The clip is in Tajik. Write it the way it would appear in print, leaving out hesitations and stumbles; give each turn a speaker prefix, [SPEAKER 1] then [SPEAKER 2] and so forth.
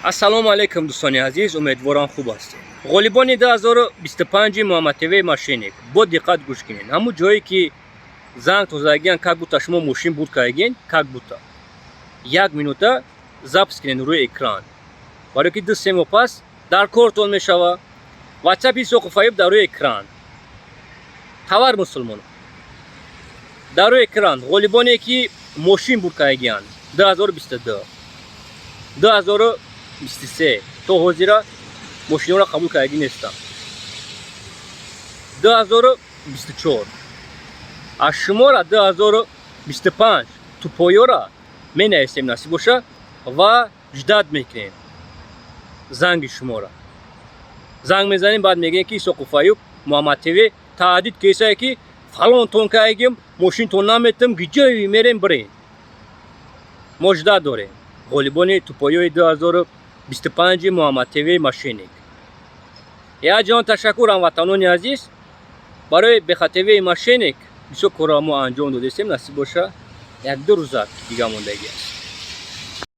[SPEAKER 1] Ассалому алайкум, дӯстони азиз, умедворам, хуб ҳастед. Ғолибони 2025 Муҳаммад ТВ мошенник, бо диққат гӯш кунед. Ҳамун ҷое ки занг тозагиян, как будто шумо мошин бурд кардагин, как будто як минута запись кунед рӯи экран, барое ки 2-3 моҳ пас дар кортон мешава. Ватсапи Исоқу Фаюб дар рӯи экран, тавар мусулмон дар рӯи экран. Ғолибоне ки мошин бурд кардагиянд 2022, 2023, то ҳозира мошинҳоро қабул кардагӣ нестам. 2024 аз шумора 2025 тупоёра менависем, насиб боша, ва ждать мекунем занги шуморо. Занг мезанем, баъд мегӯем, ки Исоқу Фаюб, Муҳаммад ТВ таҳдид кесае, ки фалонтон кардагим, мошинтон наметам, гиҷое мерем, бирем. Мо ждать дорем ғолибони тупоёи 2025 Муҳаммад ТВ мошенник. Як ҷаҳон ташаккур, ҳамватанони азиз, барои БХТВ мошенник. Бисёр корро мо анҷом додестем, насиб боша, 1-2 рӯза дига мондагӣ аст.